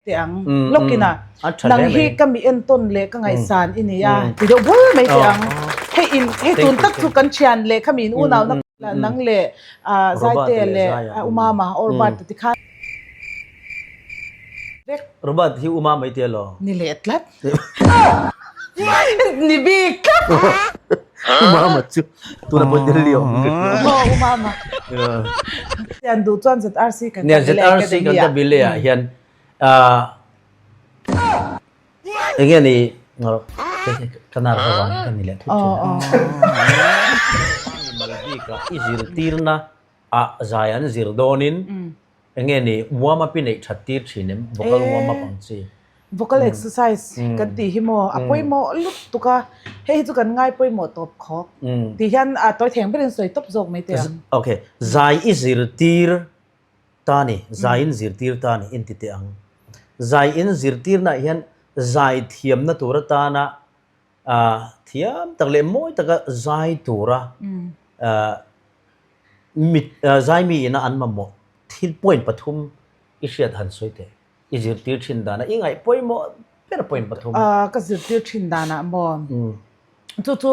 Teh ang. Lawkin a, nang hi ka mi entawn leh ka ngaihsan i ni a, ti deuh bul mai teh ang. Hei in, hei tun tak chu kan thian leh kha mi in unauna nang leh Zaite leh Umama or Bart te tikhan vek. Robert hi Umama i ti elaw? Ni leh tlat. Ni bik tlat. Umama chu tuna pawh Delhi a awm ka hria. Aw Umama. Tian duh chuan ZRC kan Nia ZRC kan ta bile ah hian enge ni ka nar ka vang ka ni leh thut thin. Mimal bik ah i zirtirna ah zai an zir dawnin Enge ni warm up i neih that tir thin em? Vocal warm up ang chi. Vocal exercise kan tih hi maw a pawimawh lutuk a, hei hi chu kan ngai pawimawh tawp khawp tih hian a tawi theng berin sawi tawp zawk mai teh ang. Ok, zai i zirtir ta ni, zai in zirtir ta ni in ti teh ang. Zai in zirtirnaah hian zai thiamna tur atana thiam tak leh mawi taka zai tura Mit Zaimi ina an mamawh thil point pathum i hriat han sawi teh. I zirtir thin danah i ngaih pawimawh ber point pathum. Ka zirtir thin danah maw? Chu chu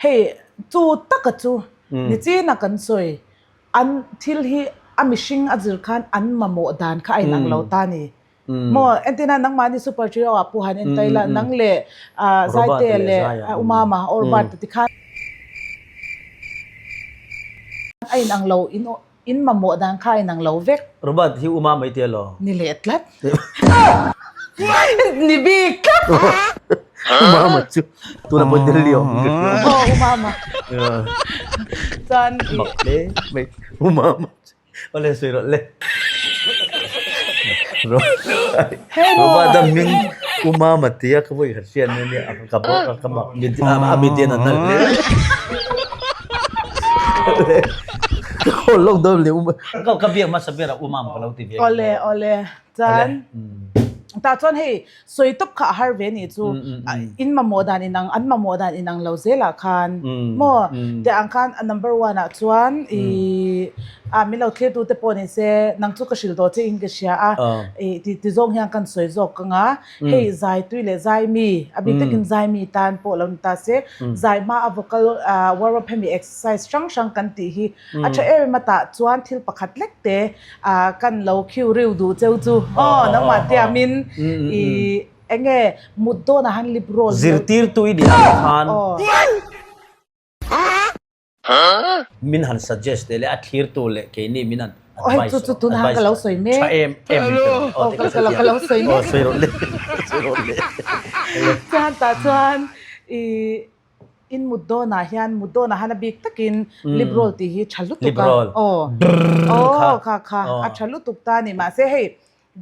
hei chu taka chu nichina kan sawi an thil hi a mihring a zir khan an mamawh dan kha a inang lo ta ni. Maw entina nangmahni super trio ah pawh han en ta ila nang leh Zaite leh Umama or Bart te tikhan a inang lo in in mamawh dan kha a inang lo vek. Robert hi Umama i ti elaw? Ni leh tlat. Ni bik tlat. Umama chu tuna pawh Delhi a awm ka hria. Aw Umama. Chuan i. Mak hle mai Umama chu. Awle sawi rawh le. Robert a hming Umama tia ka vawi khat hriat mai nia a ka ka ka mak a miten an nalh hle. Ka call lawk dawn le Uma ka biak hmasa ber ah Umama ka lo ti ve. Awle awle chuan tah chuan hei Sawi tawp kha a har ve nih chu in mamawh dan inang an mamawh dan inang lo zelah khan maw teh ang khan a number one ah chuan i a min lo thlir tu te pawh ni se nang chu ka hrilh tawh che in ka hria a i ti ti zawng hian kan sawi zawk ang a hei zai tui leh zai mi a bik takin zai mi tan pawh lo ni ta se zai hma a vocal warm up hemi exercise hrang hrang kan tih hi A tha em em a tah chuan thil pakhat lek te kan lo khiu riu duh cheu chu aw nangmah tiamin i enge mut dawnah han lip roll Zirtirtu i nih ang khan min han suggest teh le a thlirtu leh keini min han advice chu chu tunah ka lo sawi mek tha em em min pe rawh aw ka lo sawi mek aw sawi rawh le sawi rawh le chuan tah chuan i In mut dawnah hian mut dawnah han a bik takin lip roll tih hi tha lutuk a. Aw aw kha kha a tha lutuk ta a ni. Mahse hei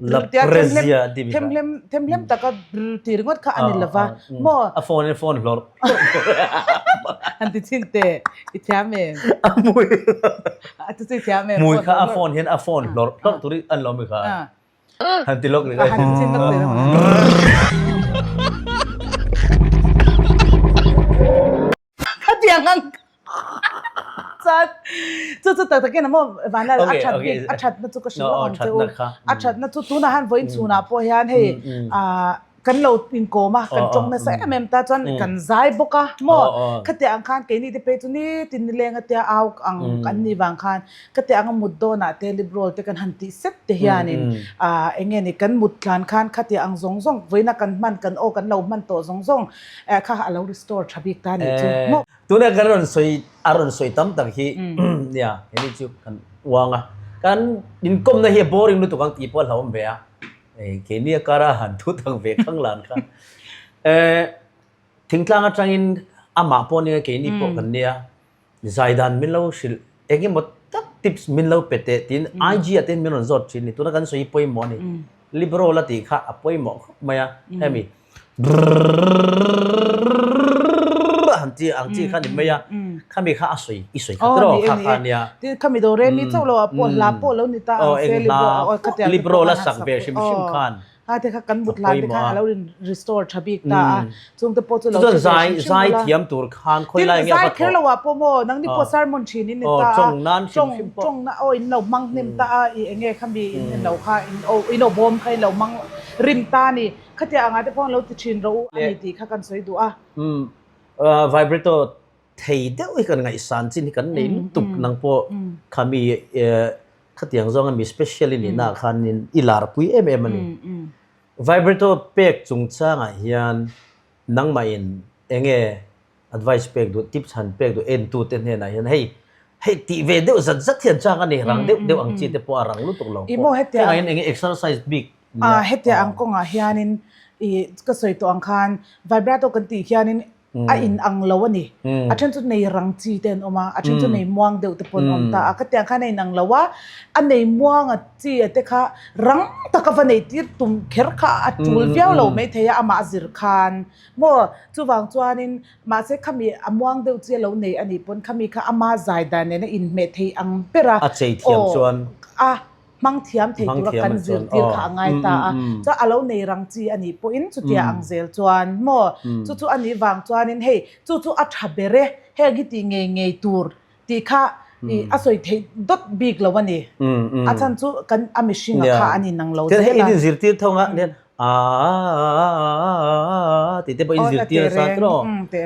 brr tia themhlem themhlem themhlem taka brr tih ringawt kha a ni lova maw. A phone in phone hlawrh Han ti chhin teh i thiam em? A mui A chu chu i thiam em? Mui kha a phone hian a phone hlawrh hlawrh turin an lo mi kha. Han ti lawk rih Han ti chin lawk rih. Khatiang ang chuan chu chu tak takin maw Vanlal a that bik a thatna chu ka hrilh lawk ang che u. A thatna chu tunah han vawiin chhunah pawh hian hei ah Kan lo inkawm a, kan tawng nasa em em ta chuan kan zai bawk a maw? Khatiang ang khan keini te phei chu nitin nileng a tia au ang an nih vang khan khatiang anga mut dawnah te lip roll te kan han tih sep te hianin ah eng nge ni kan mut tlan khan khatiang ang zawng zawng vawiina kan hman kan aw kan lo hman tawh zawng zawng eh kha a lo restore tha bik ta nih chu maw? Tuna kan rawn sawi a rawn sawi tam tak hi nia heni chu kan uang a kan inkawmna hi a boring lutuk ang tih pawh a hlauhawm ve a. Hei keini a kara han thu tak ve khang lan kha. Eh thingtlang atangin amah pawh nia keini pawh kan nia zai dan min lo hrilh eng emaw tak tips min lo pe teh tiin IG ah te hian min rawn zawt thin a ni. Tuna kan sawi hi pawimawh a ni. Liberal a tih kha a pawimawh khawp mai a hemi han ti ang chi kha ni mai a khami kha a sawi i sawi kha tiraw kha kha nia tin khami do remi chauh lo ah pawh hla pawh lo ni ta ang se libro la sak ve hrim hrim khan. Kha te kha kan mut hlan te khan a lo in restore tha bik ta a, chung te pawh chu lo hre ve hrim hrim ula. Zai thiam tur khan khawi lai nge a va thawh? Tin, zai kher lo ah pawh maw, nangni pawh sermon thin in ni ta a, tawng nan hrim hrim pawh. Tawng na aw in lo hmang hnem ta a, i enge kha mi in lo kha in aw in aw bawm kha in lo hmang rim ta a ni. Khatia angah te pawh an lo ti thin rawh u a ni tih kha kan sawi duh a. Vibrato thei deuh hi kan ngaihsan chin hi kan nei lutuk nang pawh khami khatiang zawnga mi special i nihna ah khanin i larpui em em a ni. Vibrato pek chungchangah hian nangmahin enge advice pek duh tips han pek duh entute hnenah hian hei hei tih ve deuh zat zat hian chang a ni rang deuh deuh ang chi te pawh a rang lutuk lo pawh hengah hian enge exercise bik nia. Hetia ang kawngah hianin i ka sawi tawh ang khan vibrato kan tih hianin a in ang lo a ni. A then chu nei rang chi te an awm a, a then chu nei muang deuh te pawh an awm ta a. Ka tiang khan a in ang lo a, a nei muang a chi a te kha rang taka va nei tir tum kher kha a tul viau lo mai thei a, amah a zir khan maw chuvang chuanin mahse khami a muang deuh chi a lo nei a nih pawn khami kha ama zai dan nen a inhmeh thei ang ber a, A chei thiam chuan. A hmang thiam thei tura kan zirtir kha a ngai ta a, chuan a lo nei rang chi a nih pawhin chutia ang zel chuan maw chu chu a nih vang chuanin hei chu chu a tha ber e, heng hi tih ngei ngei tur tih kha ih a sawi theih dawt bik lo a ni, a chhan chu kan a mihring a kha a ni nang lo zel a. Hei in zirtir thawng a nian aaa tih te pawh in zirtir a sa tiraw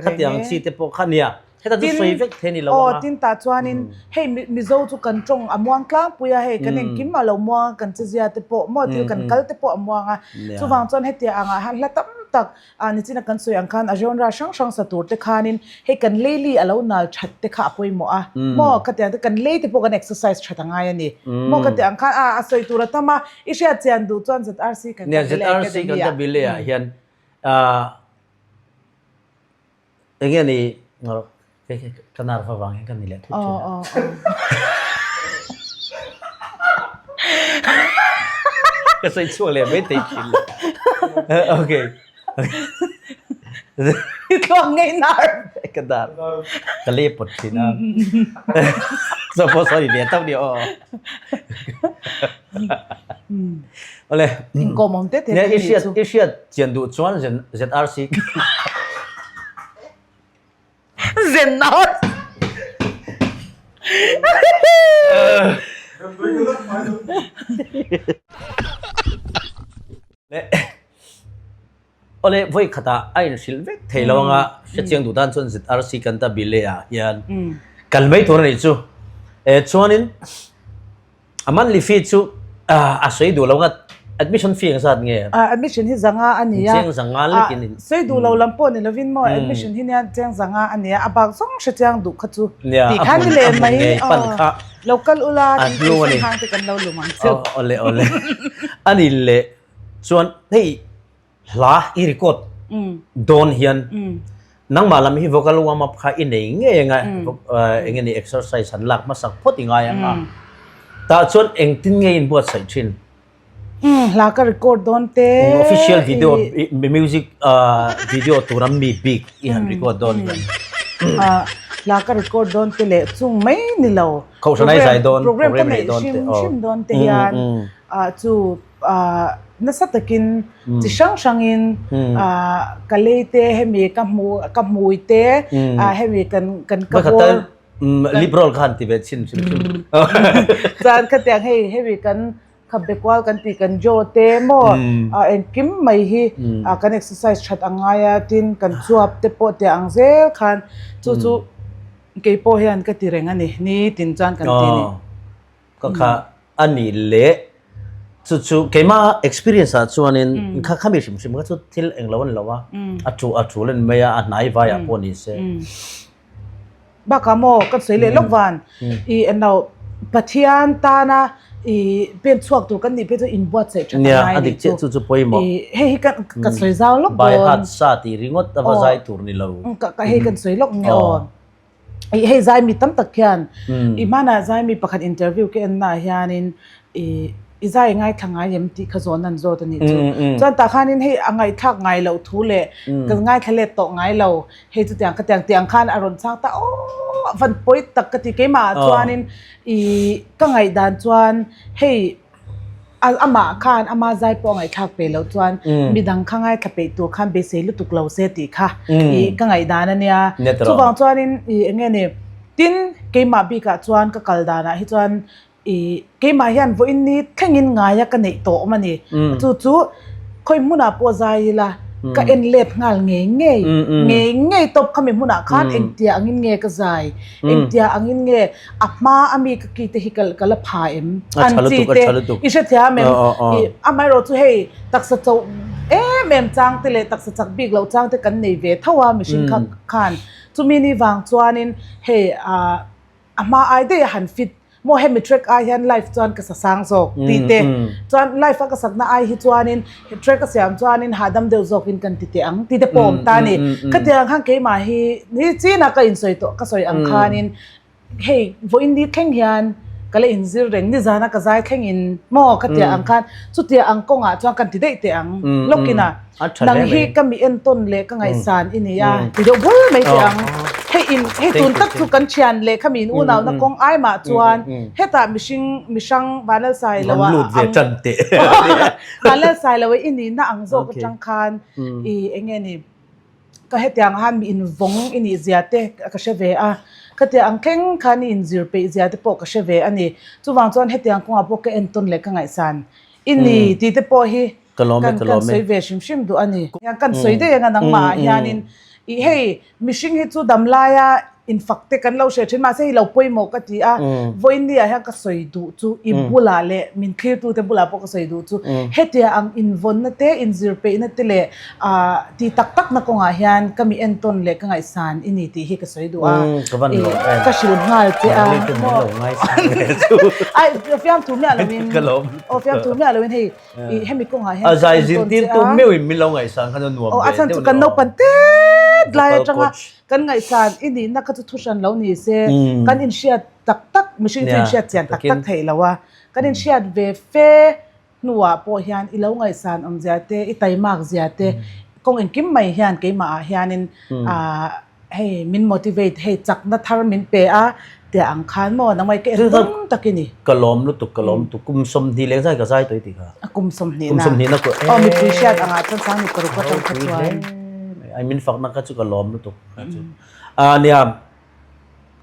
khatiang chi te pawh kha nia. Heta chu sawi vek thei ni lo ang a. Aw, tin tah chuanin hei Mizo chu kan tawng a muang tlangpui a, hei kan engkim a lo muang a, kan chezia te pawh maw thil kan kal te pawh a muang a. Chuvang chuan hetia angah hian hla tam tak ah nichina kan sawi ang khan a genre hrang hrang sa tur te khanin hei kan leili a lo nal that te kha a pawimawh a maw khatiang te kan lei te pawh kan exercise that a ngai a ni maw khatiang ang khan a a sawi tur a tam a, i hriat chian duh chuan ZRC kan ta ZRC kan ta bile ah hian ah Enge ni ka nerve avang hian ka ni leh thut thin a. Ka sawi chhuak leh mai thei thin lo. Okay. I tluang ngei nerve. Ka nerve. Ka le pawt thin a. Suppose sorry ve tawk ni aw. Awle. Inkawm awm te te I hriat i hriat chian duh chuan ZRC. Zennar. Awle vawi khatah a inhrilh vek thei lo anga hrechiang duh tan chuan ZRC Cantabile ah hian kal mai tur a nih chu. Chuanin a monthly fee chu a sawi duh lo anga admission fee engzat nge? Admission hi zanga a ni a. Cheng zanga lekin in. Sawi duh lo lam pawh ni lovin maw admission hi nia cheng zanga a ni a, a bak zawng hrechiang duh kha chu tih khan ni leh mai. Lo kal ula thingpui sen hang te kan lo lum ang chu. Awle awle. A ni leh chuan hei hla i record dawn hian nangmah lam hi vocal warm up kha i nei ngei anga eng nge ni exercise han lak hmasak phawt i ngai ang a tah chuan engtin nge in buatsaih thin? Hla ka record dawn te Official video music video tura mi bik i han record dawn hian Hla ka record dawn te leh chung mai ni lo Kohhran ai zai dawn program ka neih hrim hrim dawn te hian chu nasa takin chi hrang hrangin ka lei te hemi ka hmu ka hmui te hemi kan kan ka bawr lip roll khan ti ve chin hrim hrim chuan khatiang hei hemi kan khabe kual kan tih kan jaw te maw engkim mai hi kan exercise that a ngai a tin kan chuap te pawh tiah ang zel khan chu chu keipawh hian ka ti reng a ni nitin chuan kan ti a ni. Ka kha a ni leh chu chu keimah experience ah chuanin kha khami hrim hrim kha chu thil englo a ni lo a, a tu a tul a ni mai a, a hnai vai ah pawh ni se. Bakah maw ka sawi leh lawk van i englo Pathian tana i pen chhuak tur kan nih phei chu inbuatsaih tha ta ngai a nih chu. Chu chu pawimawh. I hei hi ka ka sawi zau lawk dawn. By heart sa tih ringawt a va zai tur ni lo. Ka hei kan sawi lawk nge aw. I hei zaimi tam tak hian i hmanah zaimi pakhat interview ka en naah hianin i i zai ngaithla ngai em tih kha zawn an zawt a nih chu. Chuan tah khanin hei a ngaihthlak ngai loh thu leh ka ngaithla let tawh ngai lo hei chutiang khatiang tih ang khan a rawn chhang ta aw van pawi tak ka ti keimah ah chuanin i ka ngaihdan chuan hei. Amah khan ama zai pawh a ngaihthlak peih loh chuan midang kha ngaithla peih tur khan beisei lutuk lo se tih kha ih ka ngaihdan a nia. Chuvang chuanin ih eng nge ni tin keimah bikah chuan ka kal danah hi chuan ih keimah hian vawiin ni thlengin ngaia ka neih tawh awm a ni. Chu chu khawi hmunah pawh zai ila ka en let nghal ngei ngei ngei ngei tawp khami hmunah khan engtia angin nge ka zai engtia angin nge a hma a mi ka ki te hi ka ka la pha em an chi te i hre thiam em i amaherawh chu hei taksa chauh em em chang te leh taksa chak bik loh chang te kan nei ve tho a mihring kha khan chumi ni vang chuanin hei ah a hma ai daih a han fit maw hemi track ai hian live chuan ka sa sang zawk tih te chuan live a ka sakna ai hi chuanin track a siam chuanin hahdam deuh zawkin kan ti teh ang tih te pawh a awm ta a ni khatiang khan keimah hi ni chinah ka insawi tawh ka sawi ang khanin Hei vawiin ni thleng hian ka la inzir reng nizana ka zai thleng in maw ka tia ang khan chutia ang kawngah chuan kan ti daih teh ang lawkin a nang hi ka mi entawn leh ka ngaihsan i ni a ti deuh bul mai teh ang hei in hei tun tak chu kan thian leh kha mi in unauna kawng ai mah chuan hetah mihring mihrang Vanlalsai lo ah ang Vanlalsai lo ah i nihna ang zawk atang khan i eng nge ni. Ka hetiang han mi invawng i nih zia te ka hre ve a, khatiang ang thleng khan i inzir peih zia te pawh ka hre ve a ni. Chuvang chuan hetiang kawngah pawh ka entawn leh ka ngaihsan i ni tih te pawh hi kan kan sawi ve hrim hrim duh a ni. Kan sawi daih anga nangmah ah hianin ih hei mihring hi chu damlaia infak te kan lo hre thin mahse hei lo pawimawh ka ti a, vawiin ni ah hian ka sawi duh chu i bulah leh min thlir tu te bulah pawh ka sawi duh chu hetia ang invawnna te inzir peihna te leh ah ti tak tak na kawngah hian ka mi entawn leh ka ngaihsan i ni tih hi ka sawi duh a, ka hrilh nghal che a ai fiamthu miah lo in aw fiamthu miah lo in hei I hemi kawngah hian A zai zirtirtu meuhin min lo ngaihsan khan a nuam ve deuh. Aw a chhan chu kan naupan tet lai atanga kan ngaihsan i nihna kha chu thu hran lo ni se kan inhriat tak tak mihring chu inhriat chian tak tak theih lo a. Kan inhriat ve fe hnuah pawh hian i lo ngaihsan awm zia te i taimak zia te kawng engkim mai hian keimah ah hianin ah Hei min motivate, hei chakna thar min pe a tia ang khan maw nangmah hi ka en tum tak i ni. Ka lawm lutuk, ka lawm lutuk. Kum 20 leng zai ka zai tawh i ti kha. A kum 20 na. Kum 20 na ku. Aw mipui hriat angah chuan sang ni paruk atang kha chuan. Ai min fakna kha chu ka lawm lutuk kha chu. A nia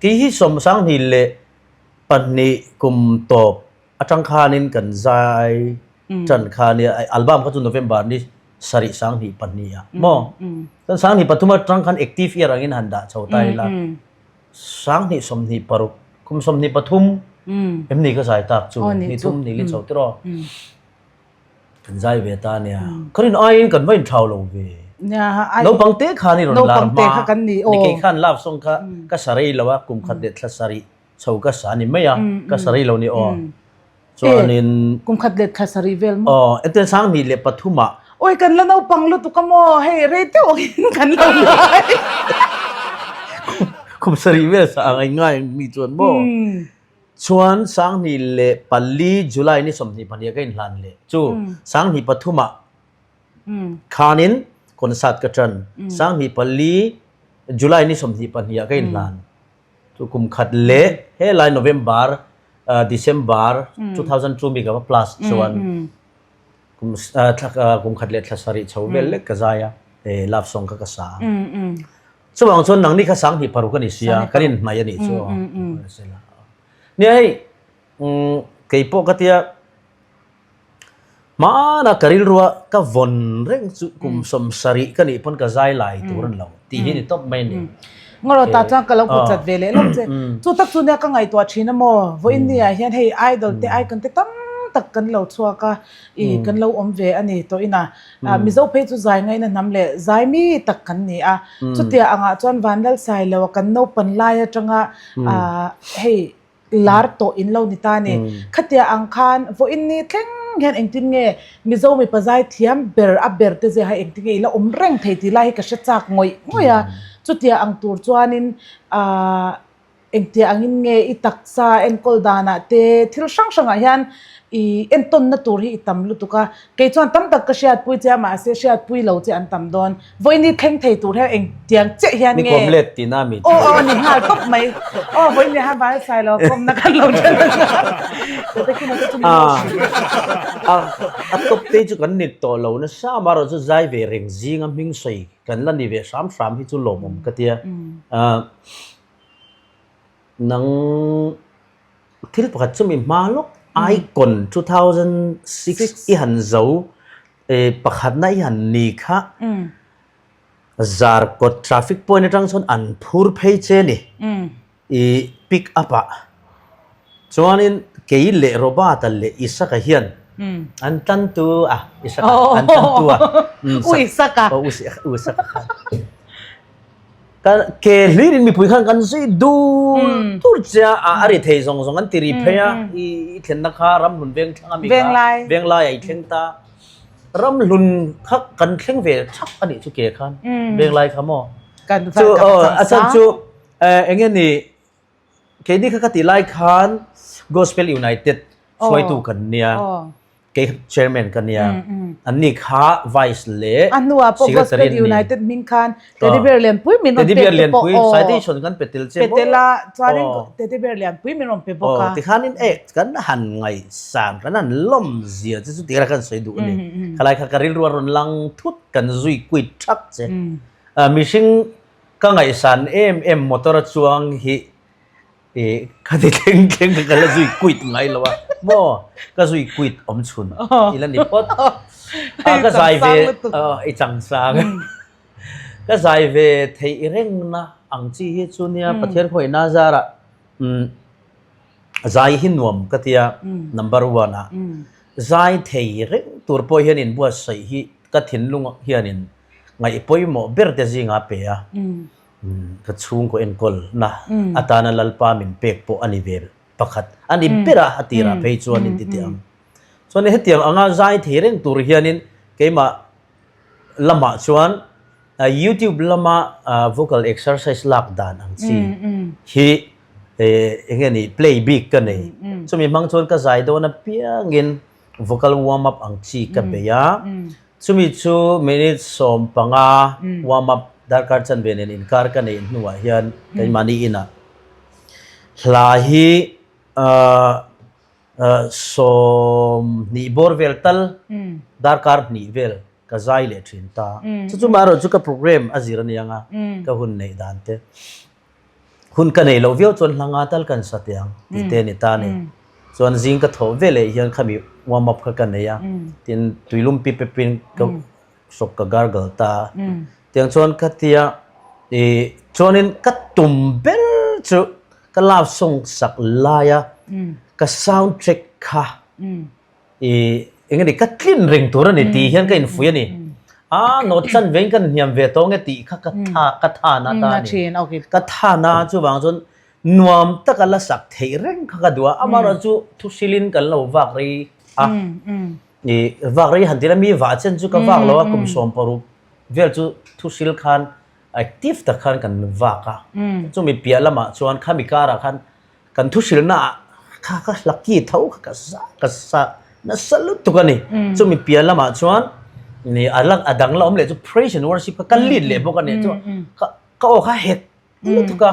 kei hi sawm sanghnih leh pahnih kum tawp atang khanin kan zai tan kha nia album kha chu November ni sarih 22 ah maw chuan 23 atang khan active year angin han dah chho ta ila 2026 kum 23 em ni ka zai tak chu ni thum ni li chho tiraw kan zai ve ta nia ka rin aiin kan va inthau lo ve naupang te khan i rawn lar hma ni kei khan love song kha ka sa rei lo a kum khat leh thla sarih chho ka sa ni mai a ka sa rei lo ni aw chuanin kum khat leh thla sarih vel maw aw ente 23 leh ah oi kan la naupang lutuk a maw hei rei deuh angin kan lo ngai kum sarih vel sa ang ai ngai mi chuan maw chuan 24 July ni 22 ka inhlan leh chu 23 ah khanin concert ka ṭan 24 July ni 22 ah ka inhlan Chu kum khat leh helai November, December 2002 mi ka va plus chuan kum kum khat leh thla sarih chho vel lek ka zai a, love song kha ka sa a. Chuvang chuan nangni kha 25 a ni sia, kan inhnaih a nih chu. Nia hei keipawh ka tia Hmana ka rilrua ka vawn reng chu kum 70 ka nih pawn ka zai lai tur an lo tih hi ni tawp mai a ni. Ngawrh tah chuan ka lo kut chat ve leh lawk che. Chu tak chu nia ka ngaihtuah thin a maw? Vawiin ni ah hian hei idol te icon te tam tak kan lo chhuak a, i kan lo awm ve a ni tawh ina Mizo phei chu zai ngaihna hnam leh zai mi tak kan ni a. Chutia angah chuan Vanlalsailoa kan naupan lai atanga hei lar tawh in lo ni ta a ni. Khatia ang khan vawiin ni thleng hian engtin nge Mizo mipa zai thiam ber a ber te zia hi engtin nge i la awm reng thei tih lai hi ka hre chak ngawih ngawih a. Chutia ang tur chuanin aah engtia angin nge i taksa enkawl danah te thil hrang hrangah hian i entawnna tur hi i tam lutuk a. Kei chuan tam tak ka hriatpui che a mahse hriatpui lo che an tam dawn. Vawiin thleng thei tur hian engtiang chiah hian nge. Ni kawm let tina mi Aw aw ni nghal tawp mai. Aw vawiin ni han Vanlalsai lo kawmna kan lo then a. A a top te chu kan ni tawh lo nasa amaherawh chu zai ve reng zinga hming sawi kan la ni ve hram hram hi chu lawmawm ka tia. Nang thil pakhat chu mi hma lawk Icon 2006 i han zo pakhatna i han ni kha Zarkawt traffic point atang chuan an phur phei che ni. I pick up ah chuanin kei leh Robert-a leh Isaka hian an tan tu a, Isaka an tan tu a. U Isaka. Aw U Isaka khan. Ka ke hlirin mipui khan kan zui dur dur che a, a ri thei zawng zawng an ti ri phei a, i thlenna kha Ramhlun Vengthlang a mi kha. Venglai. Venglai ah i thleng ta. Ramhlun kha kan thleng ve thap a nih chu ke khan. Venglai kha maw? Kan Chu aw a chhan chu Eng nge ni, keini kha ka tih lai khan Gospel United hruaitu kan nia, kei kha chairman ka nia, anni kha vice leh A hnuah pawh secretary Gospel an ni. United hming khan Teddy Bear lianpui min rawn Teddy pek Bear te pawh lianpui aw. citation kan pe tel che maw? Pe tel a, chuanin Aw. Teddy Bear lianpui min rawn pe bawk a. Aw, tikhanin e kan han ngaihsan, kan han lawm zia che chu tikhan kan sawi duh a ni. Khalai kha ka rilru a rawn lang thut, kan zui kuit thak che. Mihring Ka ngaihsan em em motor a chuang hi ih ka ti thleng thleng ka la zui quit ngai lo a maw ka zui quit awm chhun i la ni phawt a ka zai ve i changsang ka zai ve theih reng na ang chi hi chu nia Pathian khawihna zarah umm zai hi nuam ka tia number one ah zai thei reng tur pawh hian inbuatsaih hi ka thinlung hianin Ngaih pawimawh ber te zinga pe a, ka chhungkaw enkawlna atana Lalpa min pek pawh a ni ve pakhat a ni ber a, a tirah phei chuan in ti teh ang. Chuan hetiang anga zai thei reng tur hianin keimah lamah chuan YouTube lama vocal exercise lak dan ang chi hi eng nge ni play bik ka nei. Chumi hmang chuan ka zai dawn apiangin vocal warm up ang chi ka bei a. Chumi chu minute 15 warm up darkar chanve nen inkar ka neih hnuah hian keimahni inah hla hi 20 bawr vel tal darkar hnih vel ka zai leh thin ta. Chu chu maherawh chu ka program a zir aniang a ka hun neih dan te. Hun ka nei loh viau chuan hla nga tal kan sa teh ang tih te a ni ta a ni. Chuan zing ka thawh ve leh hian khami warm up kha ka nei a, tin tuilum pi pepin ka hrawk ka gargle ta a. Tiang chuan ka tia ih chuanin ka tum ber chu ka love song sak laia ka sound track kha I eng nge ka tlin reng tur a ni tih hian ka infuih a ni. A nawt chan vein kan hniam ve tawng e tih kha ka tha ka tha na ta a ni. Ka tha na chuvang chuan nuam taka la sak theih reng kha ka duh a, amaherawh chu thu hrilhin kan lo vak rei a. I vak rei han tih la mi vah chen chu ka vak lo a, kum 16 vel chu thu hril khan active tak khan kan vak a. Chumi piah lamah chuan khami karah khan Kan thu hrilhna ah kha ka hlaki tho kha ka za ka sa nasa lutuk a ni. Chumi piah lamah chuan ni a la a dang la awm leh chu praise and worship kha ka lead leh bawk a ni. Chu ka ka aw kha hek lutuk a.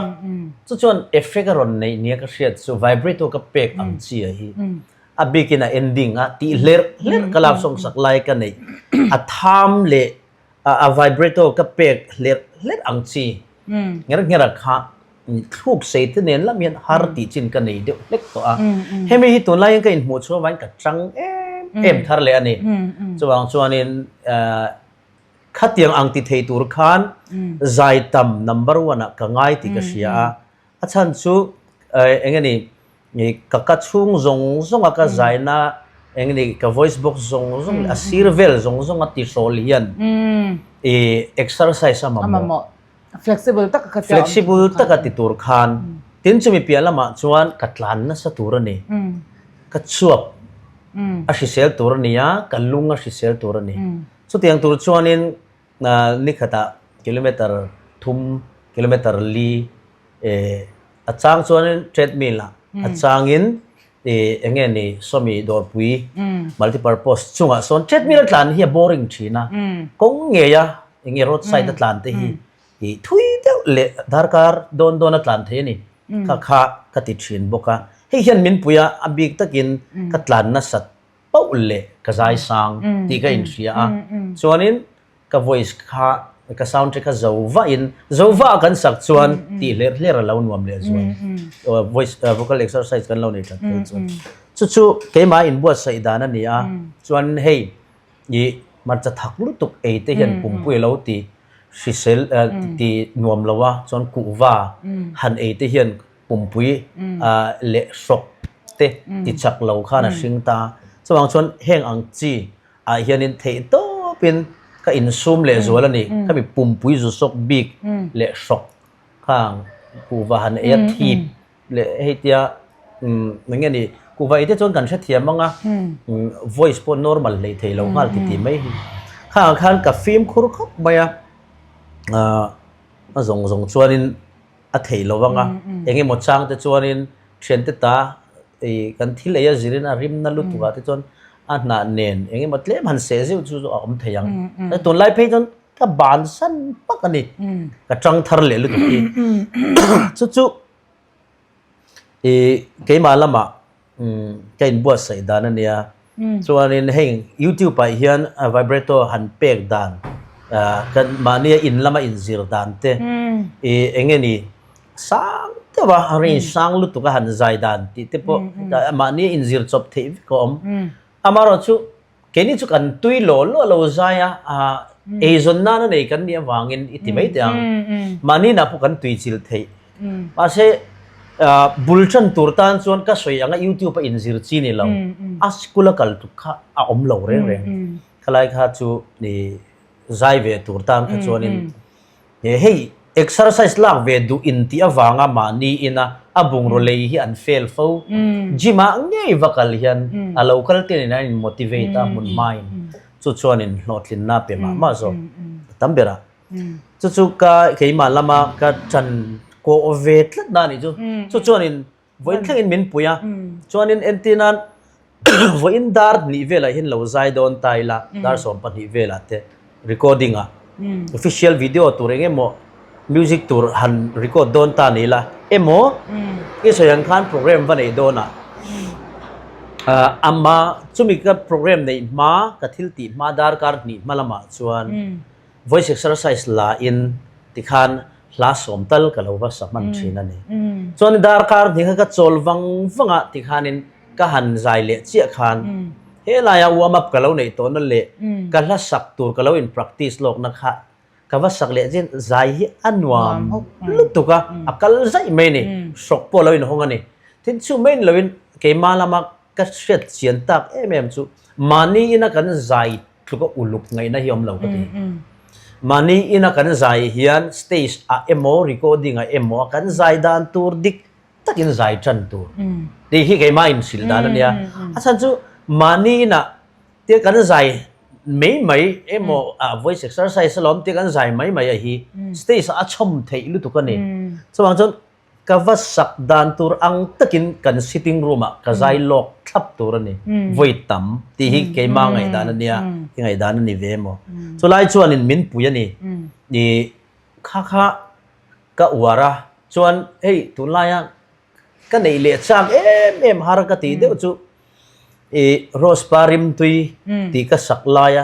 Chu chuan effect a rawn neih nia ka hriat chu vibrato ka pek ang chi a hi. A bikin a ending a tih hlerh hlerh ka love song sak lai ka neih a tham leh a vibrato ka pek hlerh hlerh ang chi ngher ngher a kha thluk sei te nen lam hian har tih chin ka nei deuh hlek tawh a. Hemi hi tunlai hian ka inhmuh chhuah avangin ka chang em em thar leh a ni. Chuvang chuanin khatiang ang ti thei tur khan zai tam number one ah ka ngai tih ka hria a. A chhan chu eng nge ni ka ka chhung zawng zawng a ka zaina eng nge ni ka voice box zawng zawng leh a sir vel zawng zawng a tihrawl hian exercise a mamawh. Flexible taka kha Flexible taka ti tur khan tin chumi piah lamah chuan ka tlan nasa tur a ni. Ka chuap a hrisel tur a ni a, ka lung a hrisel tur a ni. Chutiang tur chuanin ni khatah kilometer thum, kilometer li a chang chuanin treadmill ah a changin eng nge ni sawmi dawrpui multipurpose chungah sawn treadmill a tlan hi a boring thin a, kawng ngei a eng nge road side a tlan te hi thui deuh leh darkar dawn dawn a tlan thei a ni kha kha ka ti thin bawk a. Hei hian min pui a, a bik takin ka tlan nasat pauh leh ka zai sang tih ka inhria a. Chuanin ka voice kha, ka sound track kha zo vahin, zo vah kan sak chuan tih hlerh hlerh a lo nuam leh zual. Voice, vocal exercise kan lo nei that phei chuan. Chu chu keimah inbuatsaih dan a ni a, chuan hei i hmarcha thak lutuk ei te hian pumpui a lo ti hrisel ti nuam lo a, chuan kuhva han ei te hian pumpui leh hrawk te ti chak lo khan a hring ta. Chuvang chuan heng ang chi ah hianin theih tawpin ka insum leh zual a ni. Khami pumpui zu sawk bik leh hrawk khang kuhva han ei a thip leh hei tia eng nge ni kuhva ei te chuan kan hrethiam ang a, voice pawh normal hlei thei lo nghal ti ti mai hi. Khangah khan ka fimkhur khawp mai a, a zawng zawng chuanin a theih lo ang a, eng emaw chang te chuanin thiante ta ih kan thil ei a zirin a rimna lutuk ah te chuan a hnah nen eng emaw tlem han seh zeuh chu a awm thei ang. Tunlai phei chuan ka bansan pak a ni, ka tang thar leh lutuk hi. Chu chu ih keimah lamah ka inbuatsaih dan a nia. Chuanin heng YouTube ah hian vibrato han pek dan kan mahnia in lama inzir dan te ih eng nge ni sang deuh a range sang lutuk a han zai dan tih te pawh mahnia inzir chawp theih vek a awm. Amaherawhchu Keini chu kan tui law law lo zai a, eizawn nana nei kan nih avangin i ti mai teh ang. Mahni inah pawh kan tui chilh theih. Mahse, bul tan tur tan chuan ka sawi anga YouTube a inzir chi ni lo. A school a kal tuk kha a awm lo reng reng. Khalai kha chu zai ve tur tan kha chuanin Hei exercise lak ve duh in tih avanga mahni ina a bungraw lei hi an fail fo. Gym ah ngei va kal hian a lo kal te nen an in motivate a hmun hmain chu chuan in hlawhtlinna pe mah mah zawk a tam ber a. Chu chu ka keimah lama ka tan kawh ve tlat na a nih chu. Chu chuan in Vawiin thlengin min pui a, chuanin entir nan vawiin dar hnih velah hian lo zai dawn ta ila, dar 12 velah te recording ah official video tur eng emaw music tur han record dawn ta ni ila emaw i sawi ang khan program va neih dawn ah ama chumi ka program neih hma ka thil tih hma darkar hnih hma lamah chuan Voice exercise la in tikhan hla sawm tal ka lo va sa hman thin a ni. Chuan darkar hnih kha ka chawl vang vang a tikhanin ka han zai leh chiah khan helaia warm up ka lo neih tawhna leh ka hla sak tur ka lo in practice lawkna kha ka va sak leh chian zai hi a nuam lutuk a, a kal zaih mai a ni. Hrawk pawh a lo inhawng a ni. Tin chu mai ni loin keimah lama ka hriat chian tak em em chu mahni ina kan zai Tluk a uluk ngaihna hi awm lo ka ti. Mahni ina kan zai hian stage ah emaw recording ah emaw a kan zai dan tur dik takin zai tan tur tih hi keimah inhrilh dan a nia. A chhan chu mahni inah tia kan zai mai mai emaw voice exercise alawm tia kan zai mai mai a hi stage ah a chhawm theih lutuk a ni. Chuvang chuan Ka va sak dan tur ang takin kan sitting room ah ka zai lawk thlap tur a ni, vawi tam tih hi keimah ngaihdan a nia, i ngaihdan a ni ve emaw. Chulai chuanin min pui a ni, i kha kha ka uar a, chuan hei tunlaia ka neih leh chak em em har ka tih deuh chu i Rose pa rimtui tih ka sak laia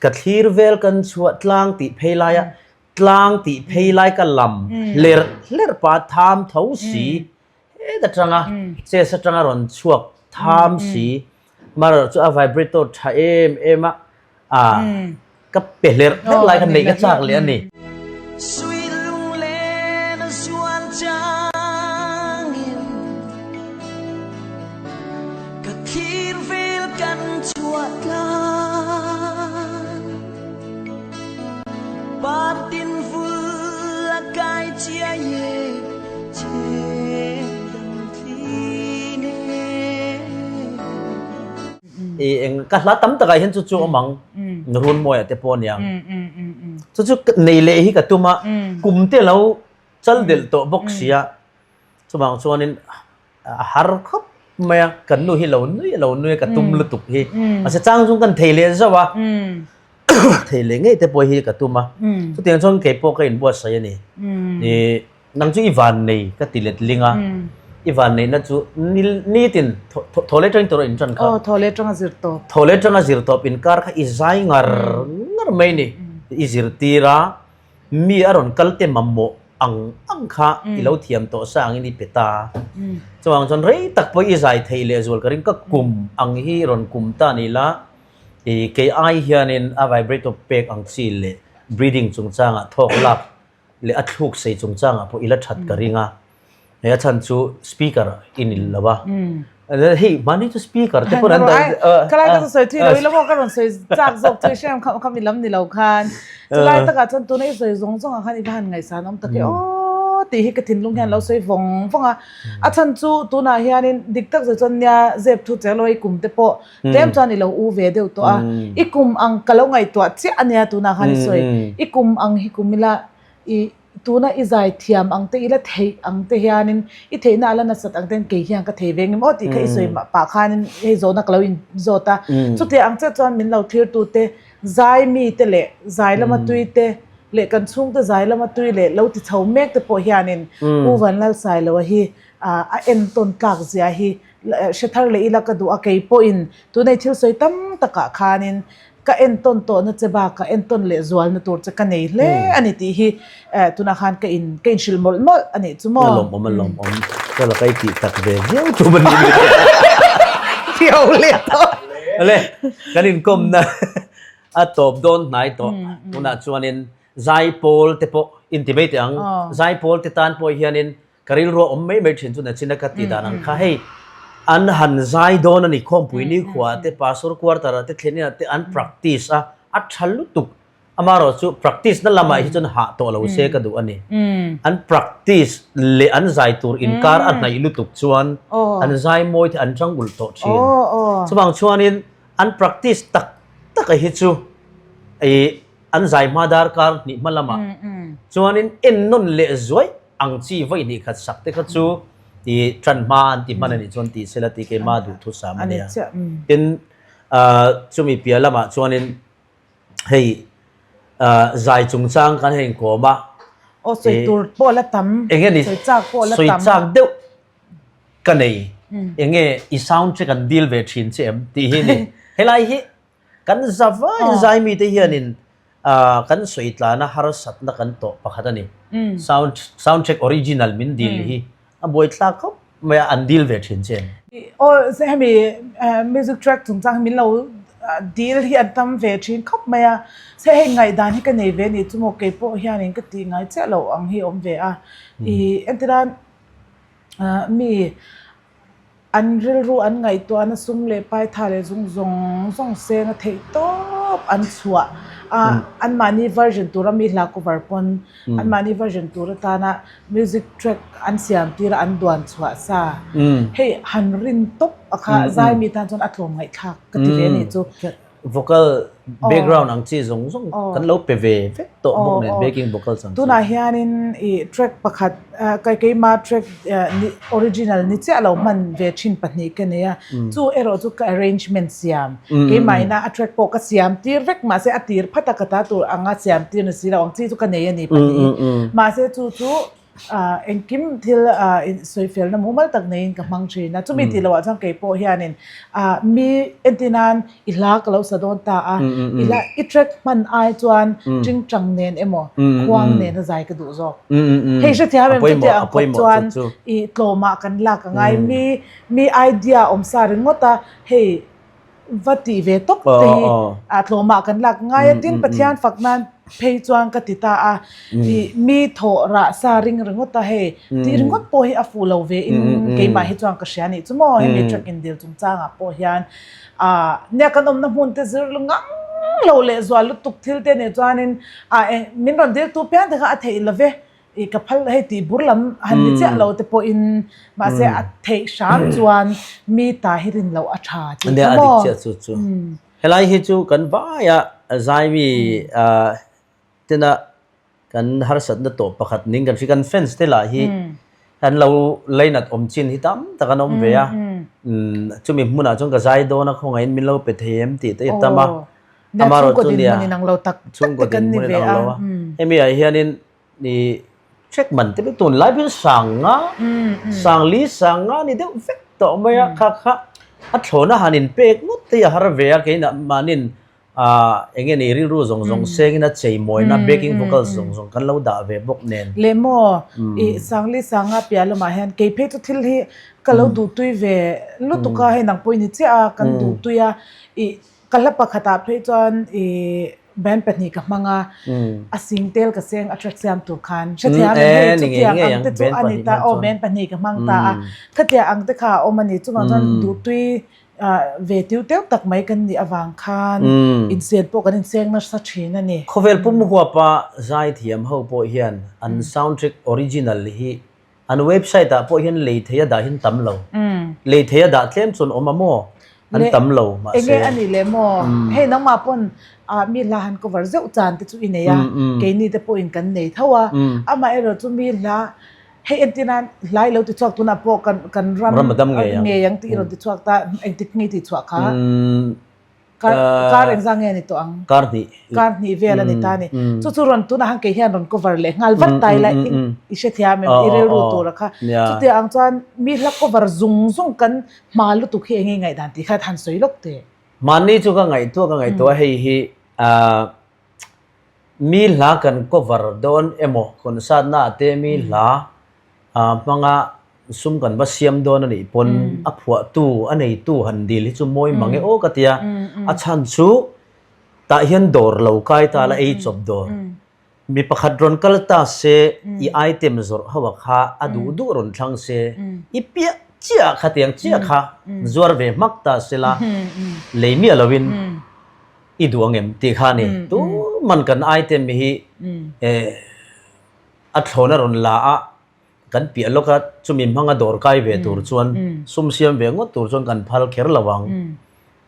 ka thlir vel kan chhuah tlang tih phei laia Tlang tih phei lai ka lam hlerh hlerh pah tham tho si, het atanga chest atanga rawn chhuak tham si, amaherawhchu chu a vibrator tha em em a, ah ka pe hlerh hlerh lai kha neih ka chak leh a ni. Suilunglen a zual changin ka thlir vel kan chhuah tlang. Partin vul a kai chiai e chen dang thli ne. I eng ka hla tam takah hian chu chu awm ang Runmawia te pawh aniang chu chu nei leh hi ka tum a kum te lo chal delh tawh bawk sia chuvang chuanin a har khawp mai a kan nu hi lo nui a lo nui a ka tum lutuk hi mahse chang chung kan thei leh zauh a thei leh ngei te pawh hi ka tum a chutiang chuan kei pawh ka inbuatsaih a ni i nang chu i van nei ka ti let ling a. I vanneihna chu nitin thaw leh tangin tawrh in tan kha. Aw, thaw leh tanga zir tawp. Thaw leh tanga zir tawp inkar kha i zai ngar ngar mai ni. I zirtir a, mi a rawn kal te mamawh ang ang kha i lo thiam tawh sa angin i pe ta. Chuvang chuan rei tak pawh i zai thei leh zual ka ring ka kum ang hi rawn kum ta ni la, i kei ai hianin a vibrator pek ang chi leh breathing chungchangah thawk lak leh a thluk sei chungchangah pawh i la that ka ring a. Hei a chhan chu speaker i ni lo a. Hei mahni chu speaker te pawh an dah. Ka lai ka chu sawi thui lo ila maw ka rawn sawi chak zawk chu i hriam kha kha mi lam ni lo khan. Chulai takah chuan tuna i sawi zawng zawng ah khan i va han ngaihsan awm tak e aw tih hi ka thinlung hian lo sawi vawng vawng a. A chhan chu tunah hianin dik tak zet chuan nia zep thu che lo i kum te pawh tlem chuan i lo u ve deuh tawh a. I kum ang ka lo ngaihtuah chiah a nia tunah khan i sawi. I kum ang hi kum ila i Tuna i zai thiam ang te, i la theih ang te hianin, i theihna a la nasat ang ten kei hian ka thei ve ngem aw tih kha i sawi pah khanin hei zawhna ka lo inzawt a. Chutiang ang chiah chuan min lo thirtute, zai mite leh zai lama tui te leh kan chhungte zai lama tui leh lo ti chho mek te pawh hianin Pu Vanlalsailoa hi a entawn tlak zia hi hre thar leh ila ka duh a, kei pawhin tuna i thil sawi tam takah khanin Ka entawn tawhna che bakah entawn leh zualna tur che ka nei hle a ni tih hi tunah khan ka in ka inhrilh mawlh mawlh a nih chu maw? A lawmawm a lawmawm. Ka la kai tih tak ve viau chu a ni. Thiau leh tawh. Ale, kan inkawmna a tawp dawn hnai tawh. Tunah chuanin zaipawl te pawh inti mai teh ang. Zaipawl te tan pawh hianin Ka rilru a awm mai mai thin chu nachina ka ti dan ang kha hei an han zai dawn a ni khawmpui nikhua te pastor quarter ah te thlen inah te an practice a a tha lutuk amarawh chu practice na lamah hi chuan hah tawh lo se ka duh a ni an practice leh an zai tur inkar a hnaih lutuk chuan an zai mawi te an chang ulh tawh thin chuvang chuanin an practice tak tak a hi chu ih an zai hma darkar hnih hma lamah chuanin ennawn leh zuai ang chi vawi hnih khat sak te kha chu i tan hma an ti hman a nih chuan tih sela tih keimah duhthusam a nia. Tin, chumi piah lamah chuanin hei zai chungchang kan hei inkawm a. Aw sawi tur pawh la tam, sawi chak pawh la tam. Sawi chak deuh ka nei, enge i sound check an dil ve thin che em tih hi ni. Helai hi Kan zavai zaimi te hianin kan sawi tlana harsatna kan tawh pakhat a ni. Sound sound check original min dil hi a buaithlak khawp mai a, an dil ve thin che em? Aw hemi music track chungchang hi min lo dil hi an tam ve thin khawp mai a, se hei ngaihdan hi ka nei ve a nih chu maw keipawh hianin ka tih ngai chiah loh ang hi a awm ve a. Ih entirnan mi An rilru an ngaihtuahna sum leh paitha leh zung zawng zawng seng a theih tawp an chhuah a, anmahni version tura mi hla cover pawn anmahni version tur atana music track an siam tir a an duan chhuah sa. Hei han rin tawp a kha zai mi tan chuan a tlawm ngaihthlak ka ti ve a nih chu. Vocal background ang chi zawng zawng kan lo pe ve vek tawh bawk nen backing vocals ang chi. Tunah hianin i track pakhat kai keima track original ni chiah lo hman ve thin pahnih ka nei a, chu erawh chu ka arrangement siam keimah ina a track pawh ka siam tir vek mahse a tir phat a ka ta tur anga siam tir ni si lo ang chi chu ka nei a ni pahnih mahse chu chu Engkim thil sawifelna mumal tak neiin ka hmang thin a, chumi tih loh ah chuan kei pawh hianin mi entir nan i hla ka lo sa dawn ta a, i hla i track hman ai chuan tingtang nen emaw khuang nen a zai ka duh zawk. Hei hrethiam em chutia ang khawp chuan i tlawmah kan lak a ngai, mi mi idea awm sa ringawt a hei Va tih ve tawp te hi a tlawmah kan lak ngai a, tin Pathian fak nan phei chuan ka ti ta a, ih mi thawh rah sa ring ringawt a hei tih ringawt pawh hi a fuh lo ve in keimah hi chuan ka hria nih chu maw hemi track in dil chungchangah pawh hian ah nia kan awmna hmun te zir ngang lo leh zual lutuk thil te nih chuanin ah min rawn dil tu pian te kha a theih lo ve. I ka phal hei tih bur lam han ni chiah lo te pawhin mahse a theih hram chuan mi ta hi rin loh a tha tih kha maw. Nia a dik chiah chu chu. Helai hi chu kan vaia zaimi tena kan harsatna tawh pakhat ning kan hria kan fans te lah hi kan lo lainat awm chin hi tam tak an awm ve a. Chumi hmunah chuan ka zai dawn a khawngaihin min lo pe thei em tih te i tam a. Amarawh chu nia chhungkaw dinhmun inang lo a. Hemi ah hianin Ni Track man te pawh tunlai pawhin sang nga, sang li sang nga ni deuh vek tawh mai a, kha kha a thlawna han inpek ngawt te hi a har ve a, keina mahnin ah eng nge ni rilru zawng zawng sengin a chei mawina backing vocals zawng zawng kan lo dah ve bawk nen. Leh maw i sang li sang nga piah lamah hian kei phei chu thil hi ka lo duhtui ve lutuk a, hei nang pawh i ni chiah a, kan duhtui a, i Ka hla pakhatah phei chuan i band pahnih ka hmang a, a sing tel ka seng a track siam tur khan hrethiam em hei chutiang ang te chu a ni ta aw band pahnih ka hmang ta a, khatiang ang te kha a awm a ni chuvang chuan duhtui ve tiu teuh tak mai kan nih avang khan insen pawh kan inseng nasa thin a ni. Khawvel pum huapa zaithiam ho pawh hian an soundtrack original hi An website ah pawh hian lei thei a dah hin tam lo. Lei thei a dah tlem chuan awm a maw? An tam lo mahse. Enge a nih leh maw? Hei nangmah pawn mi hla han cover zeuh chan te chu i nei a, keini te pawhin kan nei tho a. Amaherawh chu mi hla hei entir nan hla i lo ti chhuak tunah pawh kan kan ram ngei ang tih i rawn ti chhuak ta, engtik nge i tih chhuah kha? Kar kar engzah nge ni tawh ang? Kar hnih. Kar hnih vel a ni ta ni. Chu chu rawn tunah khan kei hian rawn cover leh nghal vat ta ila i hrethiam em i rilru tur a kha. Chutia ang chuan mi hla cover zung zung kan hma lutuk hi enge ngaihdan tih kha han sawi lawk teh. Mahni chu ka ngaihtuah ka ngaihtuah hei hi mi hla kan cover dawn emaw concert na ah te mi hla hmanga Sum kan va siam dawn a nih pawn a phuahtu, a neitu han dil hi chu mawi mang e aw ka ti a. A chhan chu tah hian dawr lo kai ta la ei chawp dawr. Mi pakhat rawn kal ta se i item zawrh ho a kha a duh duh rawn thlang se i piah chiah kha tiang chiah kha zuar ve hmak ta se la lei miah lovin i duh ang em tih kha a ni. Tuman kan item hi a thlawn a rawn la a. Kan piah lawk a, chumi hmanga dawr kai ve tur chuan sum siam ve ngawt tur chuan kan phal kher lo ang.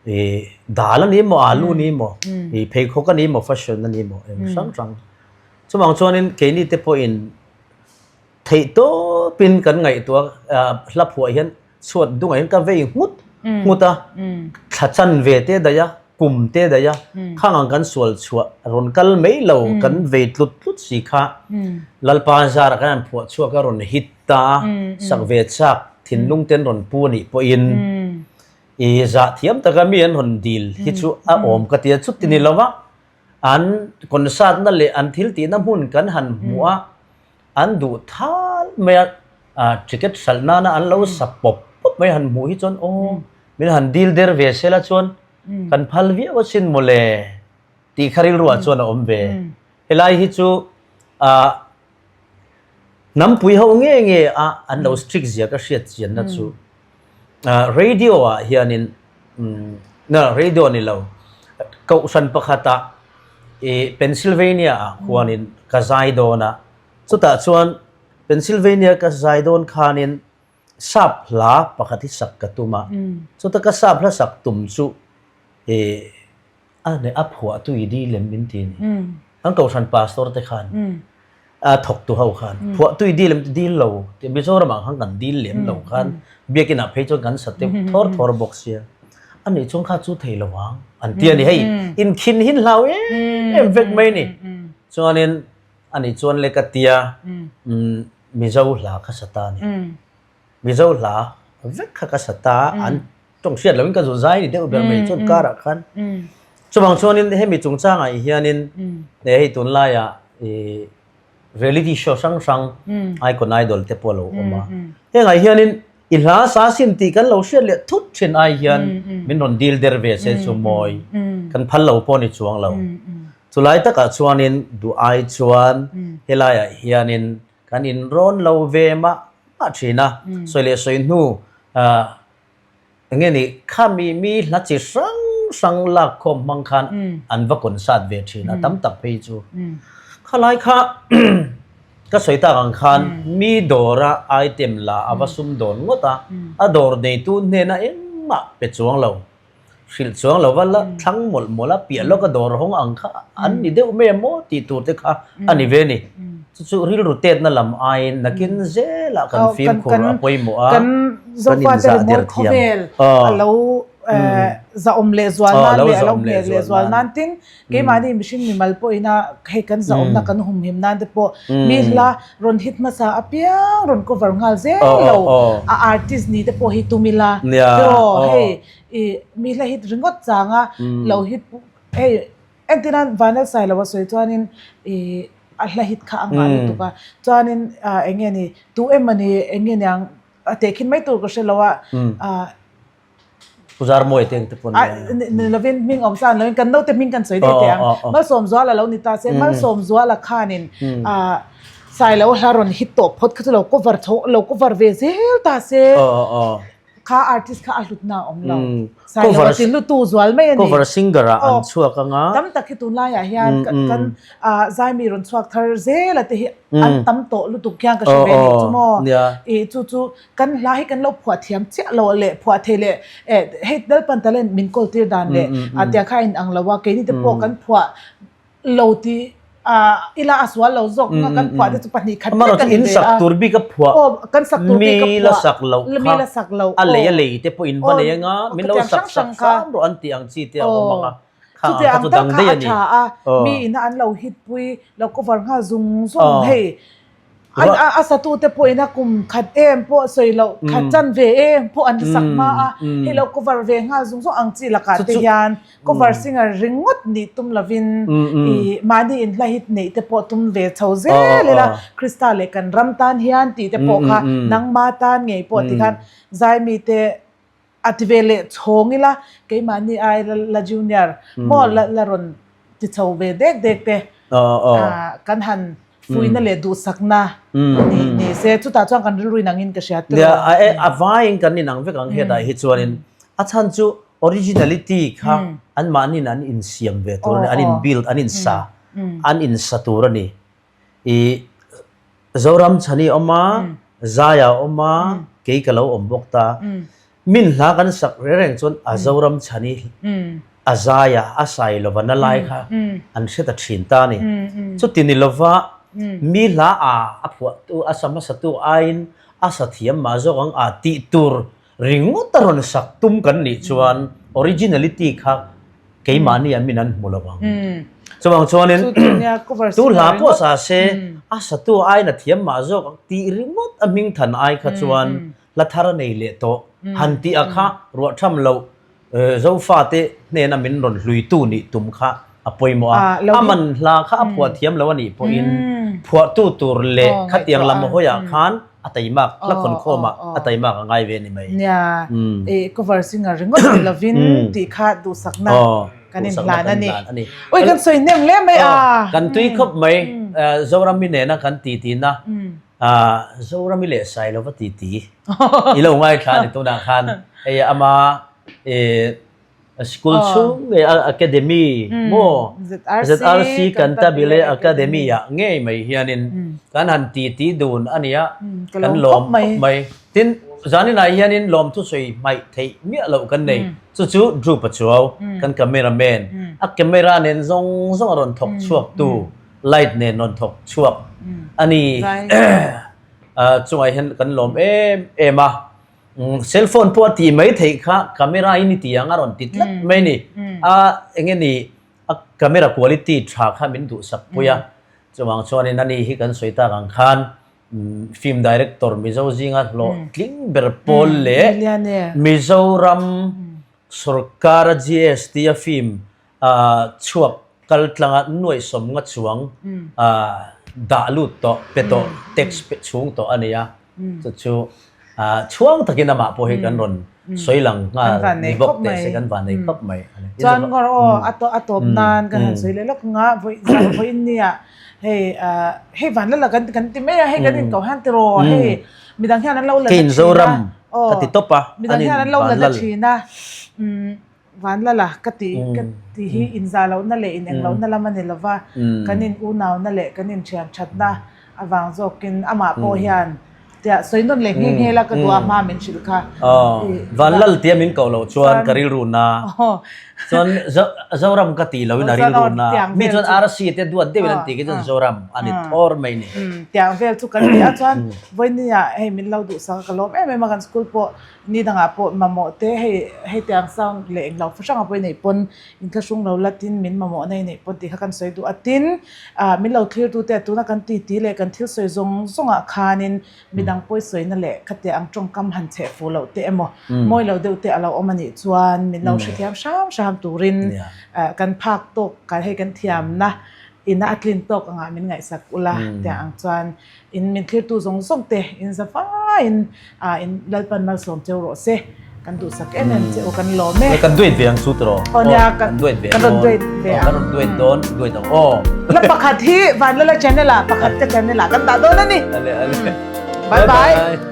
I dal a ni maw, alu a ni maw, i pheikhawk a ni maw, fashion a ni maw, eng hrang hrang. Chuvang chuanin keini te pawhin theih tawpin kan ngaihtuah hla phuah hian chhuat dungah hian ka vei nghut nghut a, thla chan ve te daih a, kum te daih a, khang ang kan sual chhuah rawn kal mai lo kan vei tlut tlut si kha Lalpa zara kan han phuah chhuak a rawn hit ta a, sak ve chak thinlung ten rawn pu a nih pawhin i zah thiam taka mi an rawn dil hi chu a awm ka ti a, chuti ni lova an concert na leh an thil tihna hmun kan han hmuh a, An duh thal mai a, ticket hralh nana an lo sa pawp pawp mai han hmuh hi chuan aw min han dil der ve se la chuan kan phal viau asin mawle tih kha rilruah chuan a awm ve. Helai hi chu hnampui ho nge nge a an lo strict zia ka hriat chianna chu radio ah hianin na radio ni lo kohhran pakhatah I Pennsylvania ah khuanin ka zai dawn a, chutah chuan Pennsylvania ka zai dawn khanin sap hla pakhat hi sak ka tum a, chuta ka sap hla sak tum chu i a ne a phuahtu i di lem min ti a ni. An kohhran pastor te khan a thawktu ho khan phuahtu i dil em ti dil lo Mizoram ah khan kan dil lem lo khan biakin ah phei chuan kan sa deuh thawr thawr bawk sia a nih chuan kha chu thei lo ang an ti a ni hei inkhin hin hlau em em vek mai ni chuanin a nih chuan le ka tia Mizo hla kha sa ta a ni Mizo hla vek kha ka sa ta an tawng hriat loin ka zu zai ni deuh ber mai chuan karah khan chuvang chuanin hemi chungchangah hianin hei tunlaiah ih reality show hrang hrang icon idol te pawh a lo awm a hengah hianin i hla sa sin tih kan lo hriat leh thut thin ai hian min rawn dil der ve se chu mawi kan phal lo pawh ni chuang lo chulai takah chuanin duh ai chuan helaiah hianin Kan inrawn lo ve mah mah thin a, sawi leh sawi hnu eng nge ni khami mi hla chi hrang hrang lak khawm hmang khan an va concert ve thin a, tam tak phei chu. Khalai kha ka sawi tak ang khan mi dawra item la a va sum dawn ngawt a, a dawr neitu hnena engmah pe chuang lo. Hrilh chuang lova la thlang mawlh mawlh a, piah lawka dawr hawng ang kha an ni deuh mai a maw tih tur te kha a ni ve a ni. Chu chu rilru tetna lam aiin nakin zelah kan fimkhur a pawimawh a, kan inzah der thiam. A lo. zahawm leh zual nan leh a lo ngheh leh zual nan tin keimahni mihring mimal pawhina hei kan zahawmna kan humhim nan te pawh mi hla rawn hit hmasa apiang rawn cover nghal zel lo a artist ni te pawh hi tum ila tiraw hei ih mi hla hit ringawt changa lo hit hei entirnan Vanlalsailo a sawi chuanin ih a hla hit kha a nghah lutuk a chuanin ah eng nge ni tu emawni eng nge niang a tehkhin mai tur ka hre lo a ah. Pu Zarmawi te ang te pawh ni a. Ni lovin hming awm sa an lovin kan naute hming kan sawi daih teh ang. Malsawmzuala lo ni ta se Malsawmzuala khanin ah Sailo hla rawn hit tawh phawt kha chu lo cover chho lo cover ve zel ta se kha artist kha a hlutna a awm lo. Sailo a ti hlutu zual mai a ni. Cover singer ah an chhuak ang a. Tam tak hi tunlaiah hian kan ah Zaimi rawn chhuak thar zel a te hi an tam tawh lutuk hian ka hre ve nih chu maw. Ih chu chu Kan hla hi kan lo phuah thiam chiah lo leh phuah thei leh eh hei Lalpan talent min kawl tir dan leh a tiang kha a inang lo a, keini te pawh kan phuah lo tih ah ila a sual lo zawk nga kan phuah te chu 2 khat vek a ni ve a. Sak tur bik a phuah aw kan sak tur bik a mi la sak loh kha mi la sak loh a lei a lei te pawh in va nei anga min lo sak sak hram rawh an tih ang chi te a awm ang a kha ang kha chu dang daih a ni. Chutiang tak kha a tha a mi ina an lo hit pui lo cover nghal zung zung hei A satute pawhin a kum khat em pawh sawi loh khat chan ve em pawh an sak hma a, hei lo cover ve nghal zung zung ang chi lakah te hian cover singer ringawt nih tum lovin ih mahni inhla hit neih te pawh tum ve chho zel ila Krista leh kan ram tan hian tih te pawh kha nangma tan ngei pawh tikhan Zaimi te A ti ve leh chhawng ila, keimahni ai la junior maw la rawn ti chho ve dek dek te kan han fuihna leh duhsakna ni ni se chutah chuan kan rilru inangin ka hria tiraw. Nia, a vaiin kan inang vek ang hetah hi chuanin a chhan chu originality kha anmahniin an insiam ve tur a ni, an in build, an insa, an insa tur a ni. I Zoram Chhani awm a, Zaia awm a, kei ka lo awm bawk ta. Min hla kan sak reng reng chuan a Zoram Chhani a Zaia a sai lova na lai kha an hre ta thin ta a ni. Chuti ni lova mi hla a a phuahtu a sa hmasatu aiin a sa thiam mah zawk ang a tih tur ringawt a rawn sak tum kan nih chuan originality kha keimahni ah min an hmu lo ang. Chuvang chuanin tu hla pawh sa se a satu aiin a thiam mah zawk ang tih ringawt a hming than ai kha chuan hla thar a nei leh tawh. Han tih a kha ruah tham loh Zofate hnena min rawn hluitu nih tum kha a pawimawh a. A man hla kha a phuah thiam lo a nih pawhin phuahtu tur leh khatiang lam hawiah khan a taimak hla khawn khawmah a taimak a ngai ve a ni mai. Nia, i cover singer ringawt ni lovin tih kha duhsakna kan inhlan a ni. Ui kan sawi hnem hle mai a. Kan tui khawp mai Zorami nena kan titina Zorami leh Sailova titi i lo ngaithla a ni tunah khan hei ama School chhung ngei a academy maw ZRC Cantabile Academy ah ngei mai hianin kan han titi dun a nia kan lawm khawp mai. Tin, zaninah hianin lawmthusawi hmaih theih miah loh kan nei. Chu chu Drew Pachuau kan camera man a camera nen zawng zawng a rawn thawk chhuak tu light nen rawn thawk chhuak a ni. Chungah hian kan lawm em em a. Cell phone pawh a tih mai theih kha camera in i ti ang a rawn ti tlat mai ni. A eng nge ni a camera quality tha kha min duhsak pui a. Chuvang chuanin ani hi kan sawi tak ang khan film director Mizo zinga hlawhtling ber pawl leh Mizoram sorkara GST a film chhuak kal tlanga nuaihsawm nga chuang dah lut tawh pe tawh tax pe chhung tawh a ni a chu chu chhuang takin amah pawh hi kan rawn sawi lang nghal ni bawk teh se kan van nei khawp mai a ni. Chuan ngawr aw a tawp a tawp nan kan han sawi leh lawk nga vawi zan vawiin nia hei hei van la la kan kan ti mai a hei kan inkoh hian tiraw hei midang hian an lo la na thin a aw ka ti tawp a midang hian an lo la na thin a Vanlala ka ti ka ti hi inzah lohna leh ineng lohna lam a ni lova, kan in unauna leh kan inthian thatna avang zawkin amah pawh hian tia sawi nawn leh nghe nghe la ka duh a hma min hrilh kha. Vanlal tia min koh loh chuan ka rilru na. Chuan Zoram ka tih loin a rilru na. Mi chuan RC te duat deuhin an tih khi chuan Zoram a ni thawr mai ni. Tiang vel chu kan ti a chuan vawinia hei min lo duhsak a ka lawm em em a kan school pawh ni dangah pawh mamawh te hei hei tiang sound leh englo hrang pawh i neih pawn inthlahrung lo la tin min mamawh na i neih pawn tih kha kan sawi duh a tin ah min lo thlir tu te tuna kan titi leh kan thil sawi zawng zawngah khanin Midang pawi sawina leh khatiang ang tawngkam han chheh fuh loh te emaw, mawi lo deuh te a lo awm a nih chuan min lo hrethiam hram hram turin kan phak tawk kan hei kan thiamna ina a tlin tawk angah min ngaihsak ula tiang ang chuan in min thlirtu zawng zawng te in za faiin in Lalpan malsawm cheu rawh se. Kan duhsak em em che u kan lawm e. Kan duet ve ang chu tiraw? Aw nia kan duet ve kan rawn duet ve ang. Kan rawn duet dawn, duet ang aw. La pakhat hi Vanlala channel ah pakhat ka channel ah kan dah dawn a ni. Ale ale. Bye bye.